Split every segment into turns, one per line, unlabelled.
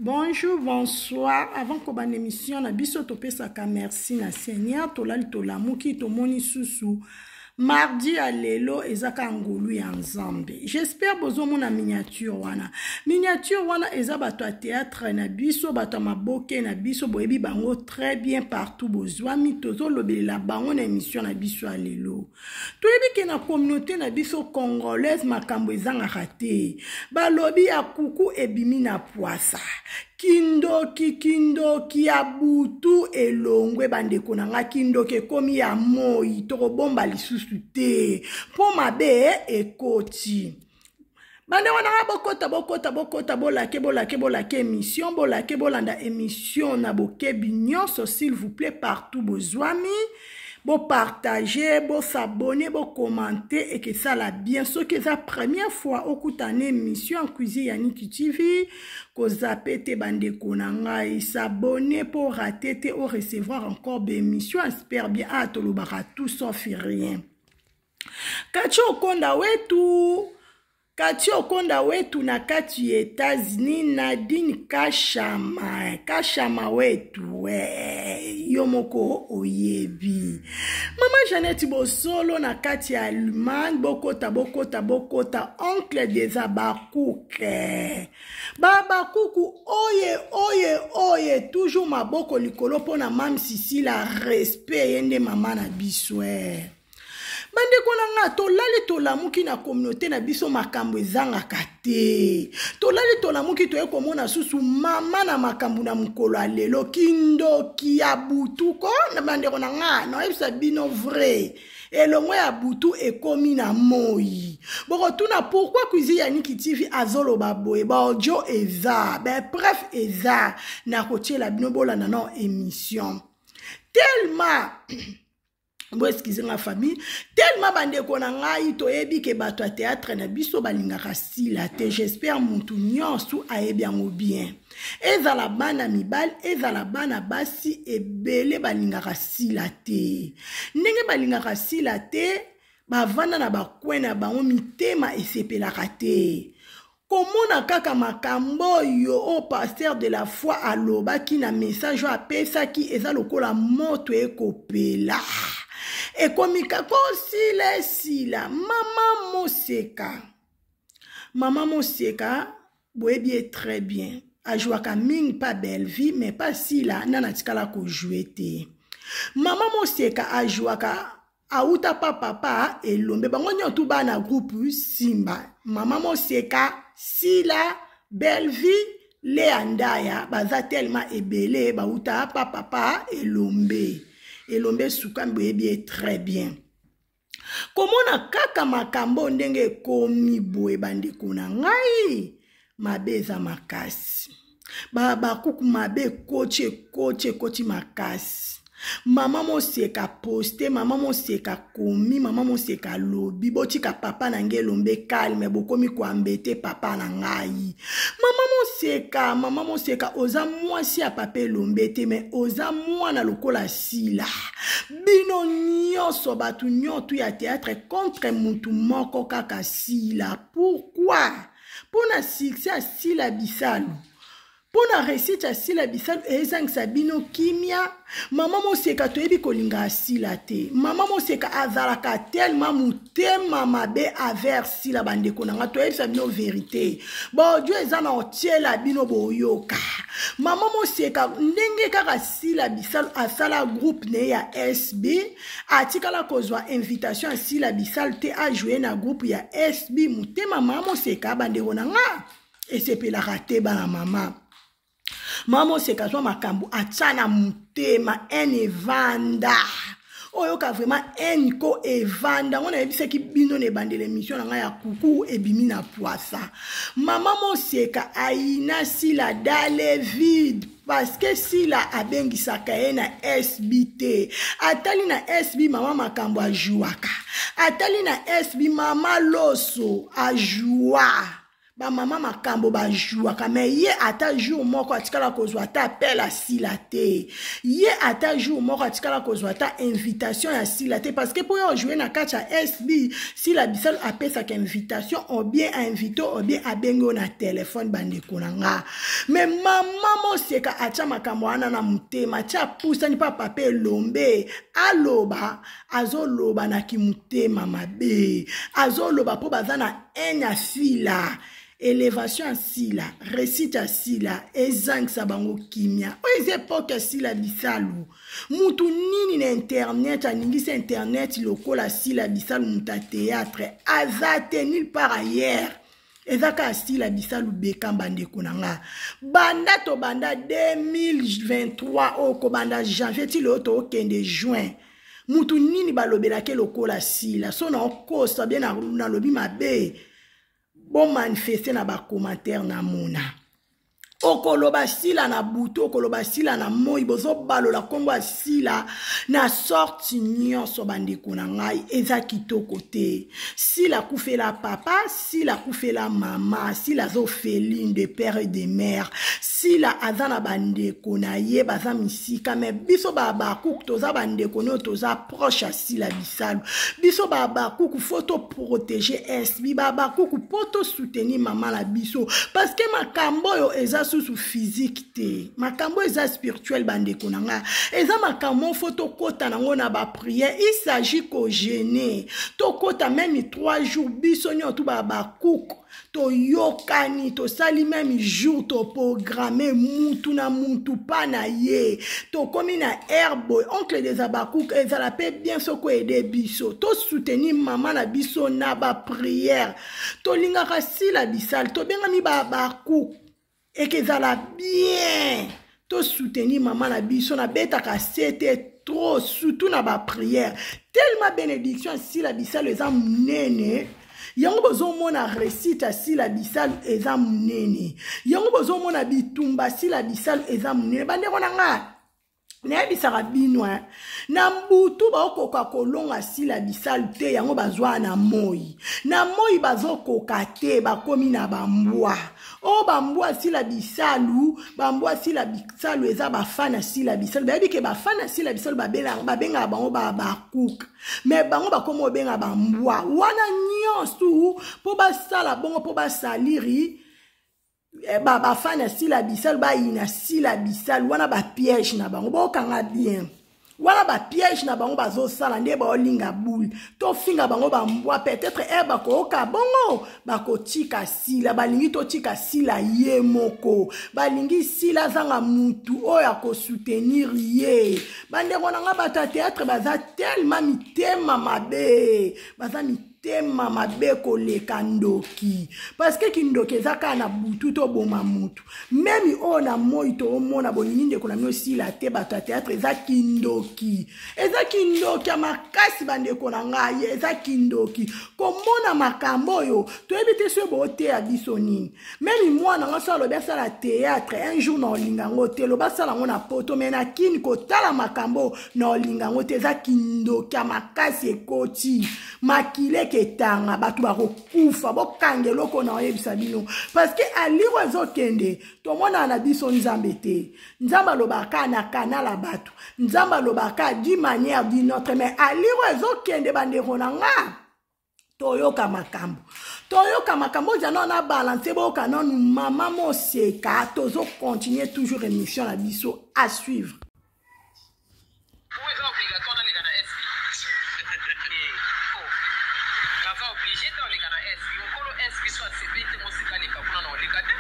Bonjour, bonsoir. Avant kobanda émission na biso topesaka merci na Seigneur, tolali tolamuki tomoni susu mardi ya lelo eza kaka ngolu ya Nzambe. J'espère bozomona miniature wana. Miniature wana eza bato ya théâtre na biso, bato ya maboke na biso, boyebi bango très bien partout bozwami, tozolobelela bango na émission na biso ya lelo. Toyebi ke na communauté na biso congolaise makambo ezangaka te. Balobi ya kuku ebimi na pwasa. Kindoki kindoki ya butu elongwe bandeko na nga, kindoki ekomi ya moi, tokobomba lisusu te mpo mabe ekoti. Bandeko na nga, bokota bokota bokota, bolake bolake bolake émission, bolake bolanda émission na bokebi nyonso, s'il vous plaît, partout bozwami, bopartage, bosabone, bokommente, ekesala bien. Soki eza première fois okutana émission ya Cuisine ya Niki TV, kozape te bandeko na ngai, s'abonner po rater te, o recevoir encore bémission. Espère bien ah tolobaka tout sauf rien. Kati okonda wetu, Kati okonda wetu na kati ya États-Unis, Nadine Kashama, Kashama wetu, we, yo moko oyebi. Mama Jeannette Bosolo na kati ya Allemagne, bokota bokota bokota, oncle des Abakuke. Babakuku oye oye oye, toujours maboko likolo pona Mam Sisila, respect ye nde mama na biso. Bandeko na nga, tolali tolamuki na communauté na biso makambo ezangaka te. Tolali tolamuki toye komona susu mama na makambo na mokolo ya lelo, kindoki ya butu ko. Na bandeko na nga, nayebisa bino vrai, elongo ya butu ekomi na moi. Bokotuna pourquoi Cuisine ya Niki TV azoloba boye, ba audio eza, ba bref eza, nakotiela bino bolanda na émission. Tellement bo excuse nga famille, tellement bandeko na ngai toyebi ke bato ya théâtre na biso balingaka sila te. J'espère mutu nyonso ayebi yango bien, ezala bana mibali ezala bana basi, ebele balingaka sila te. Ndenge balingaka sila te, bavanda na bakwe na bango, mitema esepelaka te komona kaka makambo oyo o pasteur de la foi alobaki na message oyo apesaki, eza lokola moto ekopela, ekomi kosila esila. Mama Moseka, Mama Moseka boyebi ye très bien, ajouaka mingi pa Bellevue mais pa Sila nana atikala kojouer te. Mama Moseka ajouaka auta pa papa Elombe, bango nyonso bana groupe Simba. Mama Moseka, Sila, Bellevue, Lea Ndaya baza tellement ebele bauta pa papa Elombe. Elombe Sukambi boyebi ye très bien. Komona kaka makambo ndenge ekomi boye bandeko na ngai, mabe eza makasi. Bakuku mabe ekoti ekoti ekoti makasi. Mama Moseka poste, Mama Moseka komi, Mama Moseka lobi, botika papa na ngai Elombe calme, bokomi koambete papa na ngai. Mama Moseka, Mama Moseka oza mwasi ya papa Elombe te, mais oza mwana lokola Sila. Bino nyonso bato nyonso ya théâtre contre mutu moko kaka Sila. Pourquoi? Pona succès ya Sila Bisalu, pona réussite ya Sila Bisalu ezangisa bino kimia. Mama Moseka toyebi kolinga Sila te. Mama Moseka azalaka tellement motema mabe envers Sila. Bandeko na nga, toyebisa bino vérité, baaudio eza na otiela bino boyoka. Mama Moseka ndenge kaka Sila Bisalu asala groupe ne ya SB, atikala kozwa invitation ya Sila Bisalu te ajoue na groupe ya SB. Motema Mama Moseka bandeko na nga esepelaka te bana mama. Mama Moseka azwa makambo atia na motema ene evanda, oyoka vraiment ene ko evanda ngo. Nayebisaki bino na ebandela émission na ngai ya kuku ebimi na pwasa, Mama Moseka ayina Sila dale vide parce que Sila abengisaka ye na SB te. Atali na SB mama makambo ajuaka, atali na SB mama loso ajua. Bamama makambo bajuaka, me ye ata jour moko atikala kozwa ata appel ya Sila te. Ye ata jour moko atikala kozwa ata invitation ya Sila te, parce que mpo yo ojoue na kati ya SB, Sila Bisalu apesaka invitation ou bien ainvite ou bien abengi yo na telefone. Bandeko na nga, me mama Moseka atya makambo wana na motema, atya apusani mpa Papa Elombe aloba, azoloba na kimotema mabe, azoloba mpo baza na haine ya Sila. Elevation ya Sila, réussite ya Sila ezangisa bango kimia. Oyo eza epoke ya Sila Bisalu. Mutu nini na internet aningisi internet lokola Sila Bisalu? Mutu ya théâtre aza te nulle part ailleurs, eza kaka Sila Bisalu. Beka bandeko na nga, banda tobanda 2023 oyo, kobanda janvier ti lelo tookende juin, mutu nini balobelaki lokola Sila? So na okosa bien, nalobi mabe, bomanifeste na bacommentaire. Namona okoloba Sila na butu, okoloba Sila na moi, bozobalola nkombo ya Sila na sorte nyonso. Bandeko na ngai, eza kitoko te. Sila akufela papa, Sila akufela mama, Sila aza orpheline de père et de mère. Sila aza na bandeko na ye baza misika, me biso babakuku toza bandeko noyo, toza proche ya Sila Bisalu. Biso babakuku fo toprotege SB, babakuku mpo tosoutenir mama na biso, parce que makambo oyo eza susu physique te, makambo eza spirituel. Bandeko na nga, eza makambo fo tokɔta nango na baprière. Il s'agit kojeûner, tokɔta même 3 jours, biso nyonso tu babakuku toyokani, tosali même jour, toprogramme mutu na mutu mpa na ye. Tokomi na air boy, oncle des Abakuku, ezala mpe bien soki oede biso tosoutenir mama na biso na baprière. Tolingaka Sila Bisali, tobengami babakuku, eke ezala bien tosoutenir mama na biso. Nabetaka se te trop, surtout na baprière, tellement bénédiction ya Sila Bisalo eza monene. Yango bozomona réussite ya Sila Bisalu eza monene, yango bozomona bitumba Sila Bisalu eza monene. Bandeko na nga, nayebisaka bino, na mbutu baokoka kolonga Sila Bisalu te, yango bazwa na moi. Na moi bazokoka te, bakomi na bambwa oyo, bambwa Sila Bisalu. Bambwa Sila Bisalu eza bafana Sila Bisalu. Bayebi ke bafana Sila Bisalu babengaka bango bakuka, me bango bakomi obenga bambwa wana nyonso mpo basala bongo, mpo basaliri bafana Sila Bisalu, bayina Sila Bisalu. Wana bapiège na bango, bokanga bien, wana bapiège na bango bazosala nde baolinga boule. Tofinga bango bambwa, peut-être e bakoyoka bongo, bakotika Sila. Balingi totika Sila ye moko, balingi Sila azanga mutu oyo akosoutenir ye. Bandeko na nga, bato ya théâtre baza tellement mitema mabe, baza mitema mabe koleka ndoki, parce que kindoki eza kaka na butu toboma mutu. Même oyo na moi toomona, bolingi ndeko na bino Sila te. Bato ya théâtre, eza kindoki, eza kindoki ya makasi. Bandeko na ngai, eza kindoki komona makambo oyo. Toyebi te soki booteya biso nini. Même mwana nga so alobi asala théâtre un jour, na olinga yango te. Loba asala yango na poto, me na kini kotala makambo na olinga yango te. Eza kindoki ya makasi, ekoti makila, eketanga, bato bakokufa. Bokanga eloko na oyebisa bino, parce que aliro ezokende, tomonana na biso Nzambe te. Nzambe alobaka na kanala bato, Nzambe alobaka d'une manière d'une autre, mais aliro ezokende. Bandeko na nga, toyoka makambo, toyoka makambo oza nano na balance. Boyoka nanu mama Moseka, tozocontinue toujours émission na biso, à suivre.
Eza obligatoire naleka na SB. Naza obligé te oleka na SB. Mokolo SB so asepeli te, Moseka aleka kuna, na oleka te.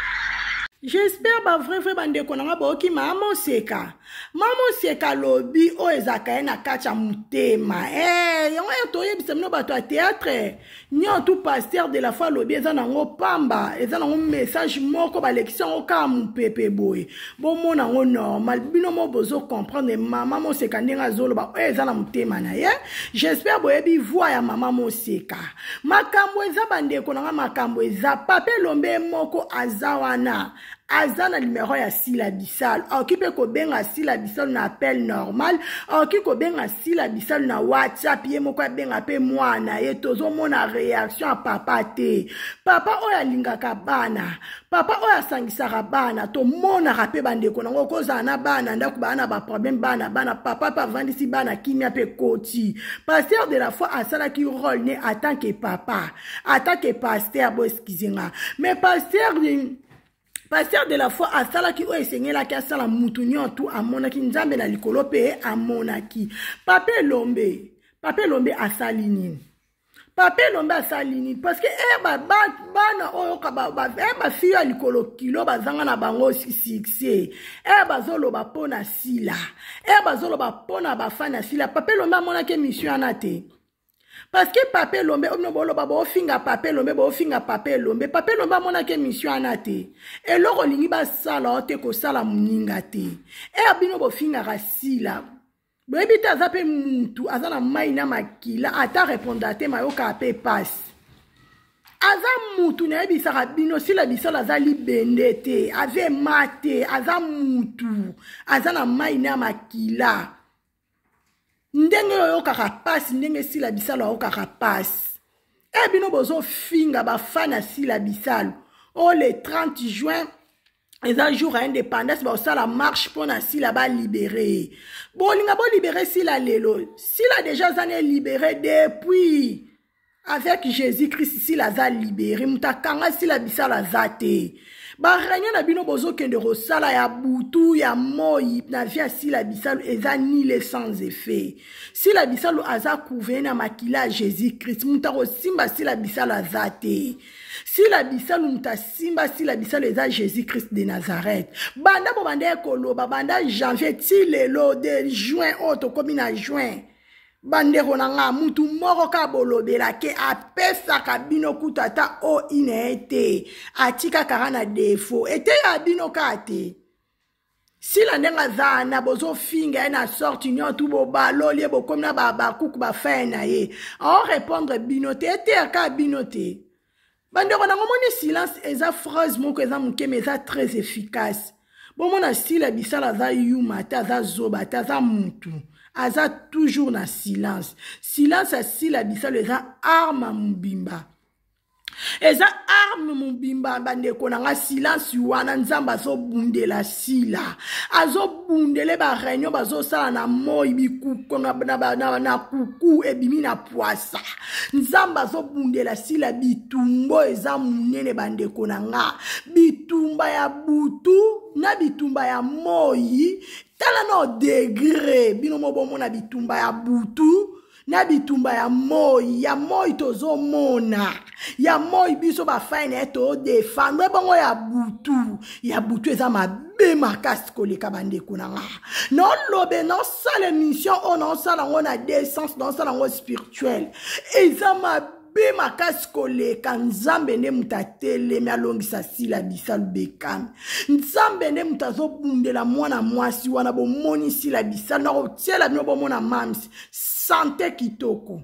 J'espère bavrai vrai bandeko na nga boyoki mama Moseka. Mama Moseka alobi oyo ezalaka ye na kati ya motema. Yango oyo toyebisa bino, bato ya théâtre nyonso tu, pasteur de la foi alobi eza nango pamba, eza nango message moko balekisi yango kaka mopepe boye, bomona yango normal. Bino mo bozocomprendre mama Moseka ndenge azoloba oyo eza na motema na ye. J'espère boyebi voix ya mama Moseka. Makambo eza, bandeko na nga, makambo eza. Papa Elombe moko aza wana. Aza na numero ya Sila Bisalu, akoki mpe kobenga Sila Bisalu na appel normal, akoki kobenga Sila Bisalu na WhatsApp, ye moko abenga mpe mwana ye. Tozomona reaction ya papa te. Papa oyo alingaka bana, papa oyo asangisaka bana, tomonaka mpe bandeko nango kozala na bana ndako, baa na baproblème bana bana, papa mpe avandisi bana kimia mpe koti. Pasteur de la foi asalaki role ne en tant que papa, en tant que pasteur, bo excuse nga, mais pasteur pasteur de la foi asalaki oyo esengelaki asala. Mutu nyonso amonaki, Nzambe na likolo mpe amonaki. Papa Elombe, papa Elombe asali nini? Papa Elombe asali nini? Parce que e bana oyo bafille ya likolo kilo bazanga na bango succès, e bazoloba mpo na Sila, e bazoloba mpo na bafani ya Sila. Papa Elombe amonaki émission wana te, parce que papa Elombe oyo boloba, boofinga papa Elombe, boofinga papa Elombe, papa Elombe amonaki émission wana te. Eloko olingi basala o te, kosala moninga te. E bino bofingaka Sila, boyebi te aza mpe mutu, aza na mai na makila, ata répondre te, mayokaka mpe pasi. Aza mutu, nayebisaka bino, Sila Bisalo aza libende te, aza ema te, aza mutu, aza na mai na makila. Ndenge oyokaka pasi, ndenge Sila Bisalo ayokaka pasi. E bino bozofinga bafani ya Sila Bisalo o le 30 juin eza jour ya indépendance, bakosala marche mpo na Sila balibérer ye. Bolinga bolibérer Sila lelo? Sila déjà aza ne libéré depuis avec Jésus Christ. Sila aza libéré, moto akanga Sila Bisalo aza te. Baréunion na bino bozokende kosala ya butu ya moi na vie ya Sila Bisalo eza nul, sans effet. Sila Bisalo aza couvert na makila ya Jésus Christ. Moto akosimba Sila Bisalo aza te. Sila Bisalo, moto asimba Sila Bisalo eza Jésus Christ de Nazareth. Banda bo banda ekoloba, banda janvier ti lelo de juin oyo tokomi na juin, bandeko na nga, mutu moko kaka bolobela ke apesaka bino kutu ata o ina ye te, atika kaka na defo eteya bino kaka te. Sila ndenge aza na, bozofinga ye na sorte nyonso, bobaloli ye, bokomi na bakuku bafin na ye, aorépondre bino te, eteya kaka bino te. Bandeko nango, moni silence eza phrase moko eza moke, mais eza très efficace. Bomona Sila Bisala aza yuma te, aza zoba te, aza mutu, aza toujours na silence. Silence ya Sila Bisalo eza arme mobimba, eza arme mobimba, bandeko na nga. Silence wana, Nzambe azobundela Sila, azobundele baréunion bazosala na moi, bikuku na kuku ebimi na pwasa. Nzambe azobundela Sila, bitumbo eza monene, bandeko na nga. Bitumba ya butu na bitumba ya moi, tala na degré bino mo bomona bitumba ya butu na bitumba ya moi. Ya moi tozomona, ya moi biso bafai na ye todéfendre bongo. Ya butu, ya butu eza mabe makasi koleka. Bandeko na nga, naolobe, naosala émission oyo, naosala yango na deux sens, naosala yango spirituel, eza mabe makasi koleka. Nzambe nde moto atelemi alongisa Sila Bisalu bekami. Nzambe nde moto azobundela mwana mwasi wana. Bomoni Sila Bisalu, nakotiela bino, bomona mamsi santé kitoko,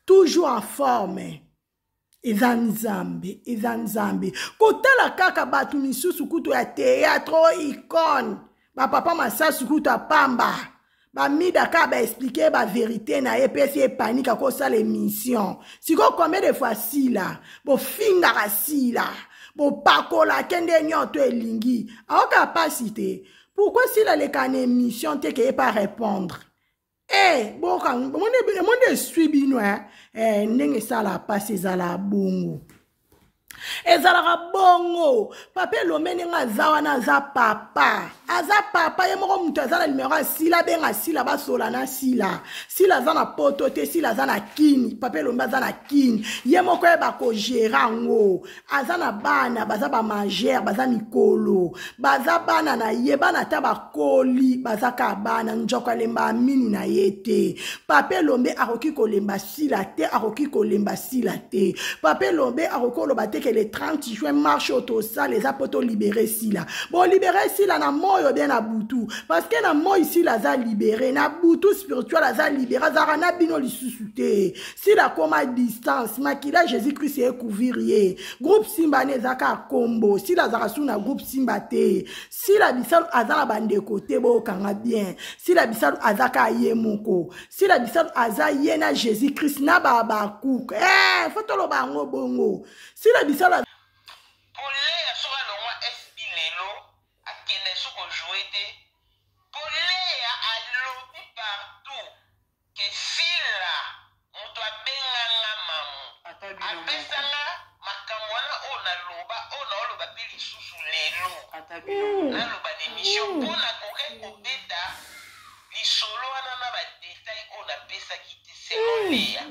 toujours en forme. Eza Nzambe, eza Nzambe. Kotala kaka bato misusu kutu ya théâtre oyo icone, bapapa Masasu kutu apamba, bamida kaka baexpliquer bavérité na ye, epesi ye panique, akosala émission. Sikoyo combien de fois Sila bofingaka Sila, bopakolake nde nyonso elingi, aoka pasi te? Pourquoi Sila aleka na émission te ke ye pas répondre? Eh, boka monde eswi bino eh, ndenge esala pasi, ezala bongo, ezalaka bongo. Papa Elombe ndenge aza wana, aza papa, aza papa ye moko. Moto aza na numero ya Sila, abenga Sila, basola na Sila. Sila aza na Poto te, Sila aza na Kini. Papa Elombe aza na Kini, ye moko yeba kogérer yango. Aza na bana, baza bamajeur, baza mikolo, baza bana na ye. Bana ata bakoli, baza kaka bana. Njoko alemba minu na ye te. Papa Elombe akoki kolemba Sila te, akoki kolemba Sila te. Papa Elombe akoki koloba te ke le Le 30 juin, marche oyo tosala eza mpo tolibere Sila. Bolibere Sila na moi obien na butu, parce que na moi Sila aza libere, na butu spirituel aza libere, azalaka na bino lisusu te. Sila akoma distance, makila Jésus Christ ekouvrir ye. Groupe Simba ne eza kaka kombo, Sila azalaka su na groupe Simba te. Sila Bisalu aza na bandeko te, bokanga bien. Sila Bisalu aza kaka ye moko. Sila Bisalu aza ye na Jésus Christ na ba bakuka. Eh, faut toloba yango bongo. Sila Bisalu
Po Lea soki alongwa SB lelo akenda lisusu ko jouer te po Lea alobi partout que Sila mutu abenga nga mamu apesa nga makambu wana oyo naloba oyo naoloba pe lisusu lelo naloba na emission po nakokaki kobeta lisolo wana na ba detail oyo napesaki te selon Lea.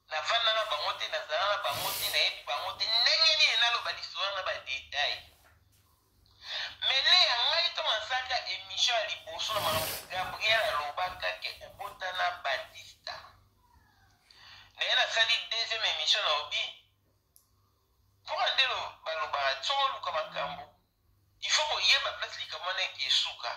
Navanda na bango te, nazala na bango te, nayebi bango te, ndenge nini naloba lisolo na ba detail? Mais Lea, ngai ntango nasalaka emission ya liboso na makambo Gabriel alobaka ke obota na Batista, naye nasali deuxième emission na obi mpona nde balobaka soki oluka makambo Il faut koyeba place likambo wana eke esuka.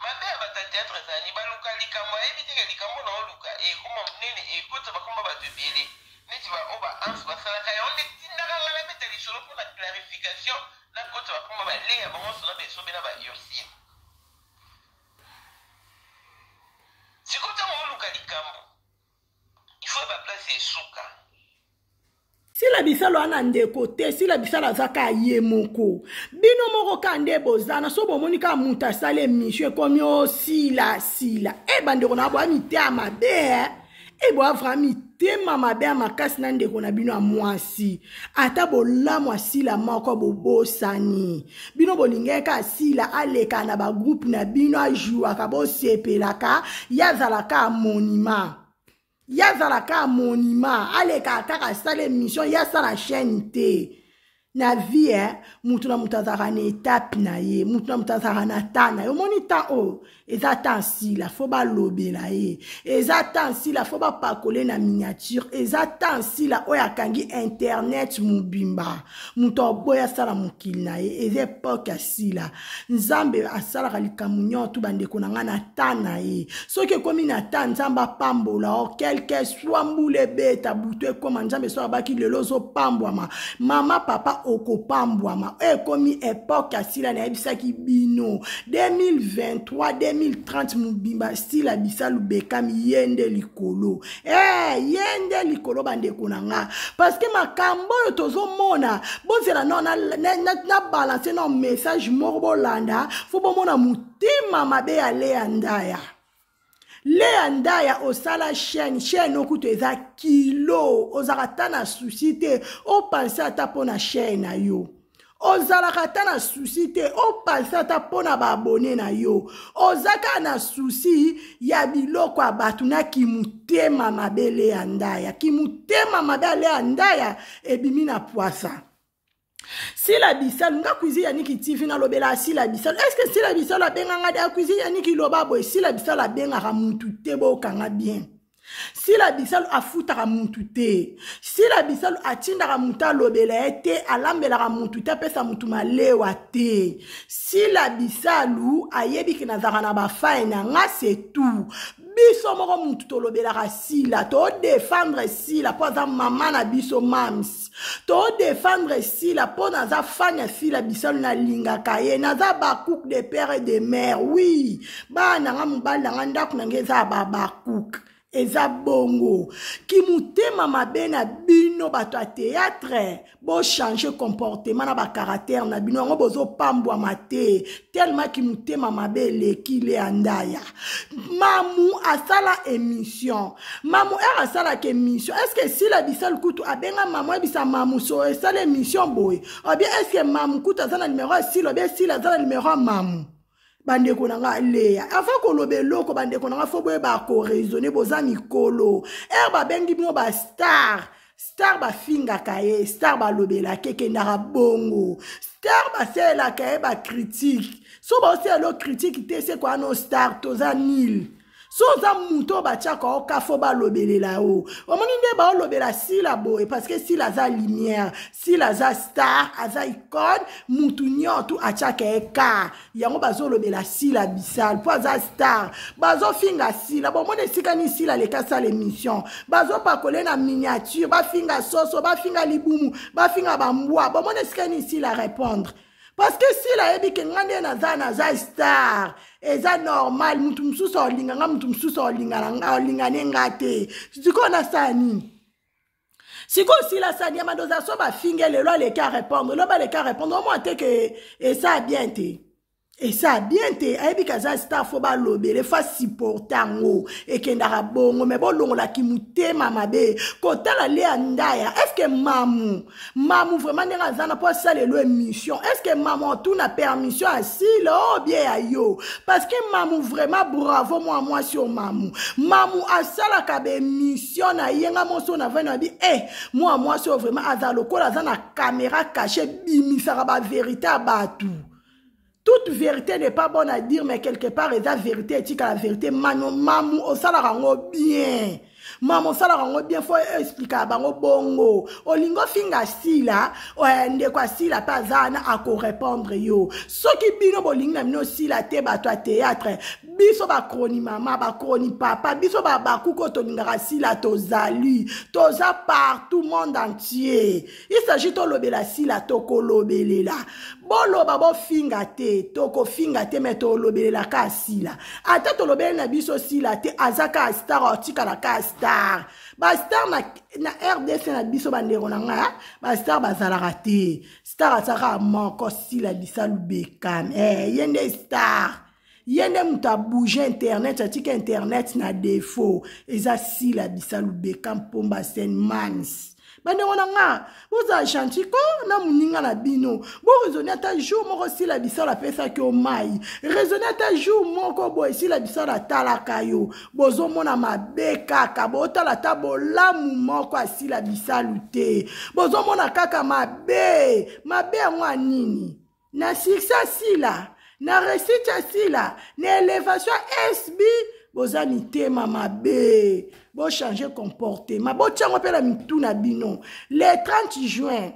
Mabe ya bato ya theatre ezali nini? Baluka likambo ayebi te ke likambo na oluka ekoma monene ekota bakoma bato ebele neti ba oyo ba Hans basalaka yango nde etindaka ngai nabeta lisolo mpo na clarification nakota bakoma ba Lea bango nyonso na ba Esobe na ba Ursule. Sikoyo ntango oluka likambo il faut oyeba place esuka.
Sila Bisalu ana ndeko te, Sila Bisalu aza kaka ye moko. Bino moko kaka nde bozana, so bomoni kaka moto asali emission ekomi o Sila Sila. E bandeko na boya mitema mabe eh. E boya vraiment mitema mabe ya makasi na ndeko na bino ya mwasi. Ata bolamu ya Sila moko bobosani. Bino bolingaki kaka Sila aleka na ba groupe na bino ajouaka bosepelaka, ye azalaka monument. Ye azala kaka monument, alekaka kaka asala émission, ye asala chaîne te. Na vie, eh, mutu na mutu azalaka na étape na ye, mutu na mutu azalaka na temps na ye. Omoni temps oyo eza temps Sila, fo balobela ye, eza temps Sila, fo bapakole na miniature, eza temps Sila oyo akangi internet mobimba, mutu aboya asala mokili na ye, eza époque ya Sila. Nzambe asalaka likambo nyonso bandeko na ngai na temps na ye. Soki ekomi na temps Nzambe apambola o quelque soit mbula ebeta butu ekoma, Nzambe so abaki lelo ozopambwama, mama papa okopambwama. Oyo ekomi époque ya Sila, nayebisaki bino 2023 2030 mobimba Sila Bisalu Bekami ye nde likolo. Eh, ye nde likolo bandeko na nga, parce que makambo oyo tozomona, bozela no na, na, na, na balance no message moko bolanda, fo bomona motema mabe ya Lea Ndaya. Lea Ndaya osala chaîne, chaîne okutu eza kilo, ozalaka ata na souci te, opense ata mpo na chaîne na yo. Ozalaka ata na souci te, opense ata mpo na baabone na yo. Oza kaka na souci ya biloko ya bato na kimutema mabe Lea Ndaya. Kimutema mabe ya Lea Ndaya ebimi na pwasa. Sila Bisalu, nga Cuisine ya Niki TV nalobela Sila Bisalu. Est-ce que Sila Bisalu abenga nga da Cuisine ya Niki loba boye? Sila Bisalu abengaka mutu te, bokanga bien. Sila Bisalu afutaka mutu te. Sila Bisalu atindaka mutu alobela ye te, alambelaka mutu te, apesa mutu malewa te. Sila Bisalu ayebi ke nazalaka na ba fai na nga, c'est tout. Biso moko mutu tolobelaka Sila, to défendre Sila po aza mama na biso mams. To défendre Sila po naza fan ya Sila Bisalu, nalingaka ye, naza ba cook de père et de mère. Oui, bana nga mobali na nga ndako na nga eza ba ba cook. Eza bongo. Kimutema mabe na bino bato ya théâtre, bo changer comportement na ba caractère na bino, yango bozo pambwama te tellement kimutema mabe eleki Lea Ndaya. Mamu asala émission, Mamu er asalaka émission, est-ce que Sila Bisalu kutu abenga Mamu ayebisa Mamu so esala émission boye, ou bien est-ce que Mamu kutu aza na numéro ya Sila, ou bien Sila aza na numéro ya Mamu? Bandeko na nga Lea, avant koloba eloko bandeko na nga fo boyeba ko raisonner, boza mikolo. Er babengi bino ba star, star bafingaka ye, star balobelaka ekendaka bongo, star basalelaka ye ba critique. So baosalela yo critique te, se kwa no star toza nil. So oza moto oyo batiaka yo ka fo balobelela yo. Omoni nde baolobela Sila boye parce que Sila aza lumière, Sila aza star, aza icône, mutu nyonso atiaka ye ka. Yango bazolobela Sila Bisal mpo aza star. Bazofinga Sila, bomoni esika nini Sila aleka asala émission. Bazopakole na miniature, bafinga soso, bafinga libumu, bafinga bambwa. Bomoni esika nini Sila répondre. Parce que Sila ayebi ke nga nde naza naza star, eza normal, mutu mosusu aolinga nga, mutu mosusu aolinga ne nga te. Sikoyo nasala nini? Sikoyo Sila sani ya mandoza so bafinge lelo aleki a répondre, lelo baleki a répondre, omona te ke esa bien te. Esa bien te, ayebi ke aza star, fo balobele, fo asupporte yango, ekendaka bongo, me bolongolaki motema mabe. Kotala Lea Ndaya, est-ce que mamu, mamu vraiment ndenge aza na po asala elo émission, est-ce que mamu atuna permission ya Sila o bien ya yo? Parce que mamu vraiment bravo mwa mwasi o mamu. Mamu asalaka ba émission na ye nga moso na vana bi mwa mwasi o vraiment aza lokola aza na caméra cachée bimisaka ba vérité ya bato. Toute vérité n'est pas bonne à dire, mais quelque part, eza vérité, etika la vérité. Mano, mamu, osalaka yango bien. Mamu, osalaka yango bien, faut expliquer bango bongo. Olingo finga Sila, ndeko ya Sila pe aza wana ako répondre yo. Soki bino bolingi na bino Sila te bato ya théâtre, biso ba chroni mama, ba chroni papa, biso ba bakuko tolingaka Sila tozali. Toza partout monde entier. Il s'agit tolobela Sila, tokolobelela. Boloba bofinga te, tokofinga te, mais tolobelela ka Sila. Ata tolobele na biso Sila te, aza ka star, atikala ka star. Ba star na RDC na biso ba ndeko na nga, ba star bazalaka te. Star azalaka moko Sila Bisalu Bekam. Ye nde star. Ye nde moto a bouger internet, atika internet na défaut. Eza Sila Bisalu Bekam Pomba Sen Mans. Bandeko na nga, bozala gentil ko na moninga na bino. Bo raisonner ata jour moko Sila Bisalu apesaki yo mai. Raisonner ata jour moko boye Sila Bisalu atalaka yo. Bozomona mabe kaka, botala ata bolamu moko ya Sila Bisalu te. Bozomona kaka mabe. Mabe yango ya nini? Na succès Sila, na réussite ya Sila, na élévation SB, boza mitema mabe. Bo changer comportement, bo tiango pe na mitu na bino. Le 30 juin,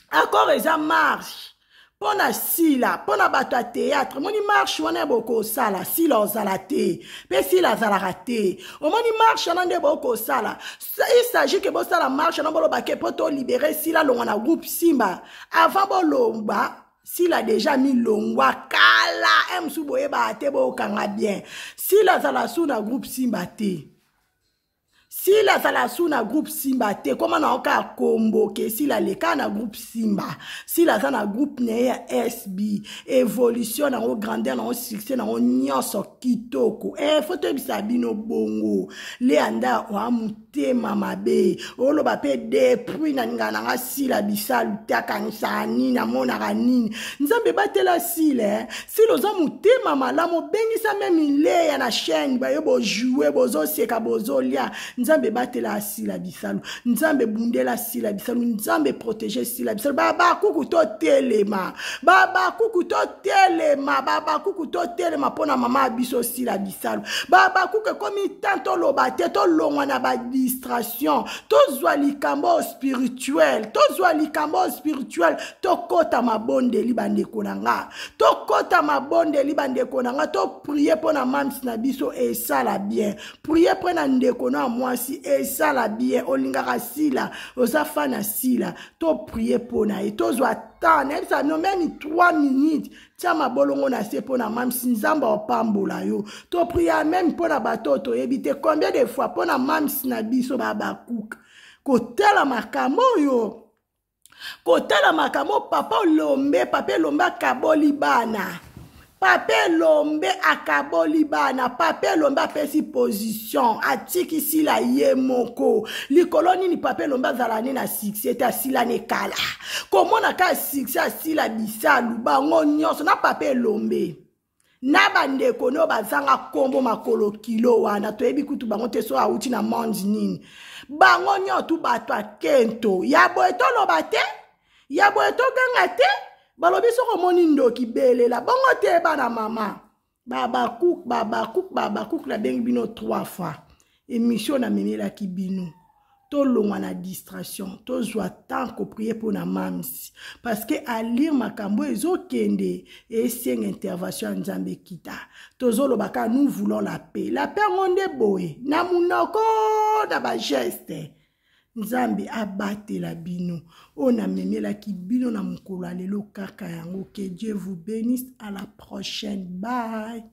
accord eza marche. Pona Sila, pona bato ya théâtre, moni marche wana bokosala, Sila ozala te, pe Sila azalaka te. Omoni marche wana nde bokosala. Il s'agit que bosala marche wana boloba ke po to libérer Sila longwa na groupe Simba. Avant bolomba, Sila déjà milongwa kala, M sou boyeba te bokanga bien. Sila azala sou na groupe Simba te. Sila azala sou na groupe Simba te. Koma na oka kombo ke Sila leka na groupe Simba. Sila aza na groupe na ye ya SB. Évolution na ngo grandeur na ngo succès na ngo nyonso kitoko. Faut toyebisa bino bongo. Leanda oa motema mabe. Oloba pe depuis na ninga na nga Sila Bisalu te akangisaka nini, amonaka nini. Nzambe batela Sila, eh. Sila oza motema malamu, obengisa meme Leya na chaîne, bayo bo jouer, bozoseka, bozolia. Nzambe batela Sila Bisalu. Nzambe bundela Sila Bisalu. Nzambe protéger Sila Bisalu. Ba kuku to telema. Ba kuku to telema. Ba kuku to telema pona mama biso Sila Bisalu. Ba kuku komi tanto loba te to longwa na ba distraction. Tozwa likambo spirituel. Tozwa likambo spirituel. Tokota mabondeli bandeko na nga. Tokota mabondeli bandeko na nga. To prier pona mams na biso et ça la bien. Prier pona ndeko na mwasi et ça la bien. Olingaka Sila, oza fan na Sila. To prier pona ye. Tozwa temps, nayebisa no même 3 minutes. Tia mabolongo na se pona mams, Nzambe opambola yo. To prier même pona bato toyebi te combien de fois pona mams na biso ba bakuka. Kotala makambo oyo. Kotala makambo papa Olombe, papa Elombe akaboli bana. Papa Elombe akaboli bana, papa Elombe apesi position, atiki Sila ye moko. Likolo nini papa Elombe azala ne na succès te, asila ne kala. Komona ka succès asila Bisalu bango nyonso na papa Elombe. Na bandeko no bazanga kombo makolo kilo wana toyebi kutu bango te so awuti na monde nini. Bango nyonso tu bato ya kento. Ya boye toloba te, ya boye toganga te, balobi soko omoni ndoki belela bongo te bana mama. Babakuk, babakuk, babakuk, nabengi bino trois fois. Émission namemelaki bino. Tolongwa na distraction, tozwa temps koprier mpo na mams, parce que alire makambo ezokende esenga intervention ya Nzambe ekita. Tozoloba kaka nous voulons la paix. La paix yango nde boye na munoko na bageste. Nzambe abatela bino. Oyo namemelaki bino na mokolo ya lelo kaka yango. Que Dieu vous bénisse. À la prochaine. Bye.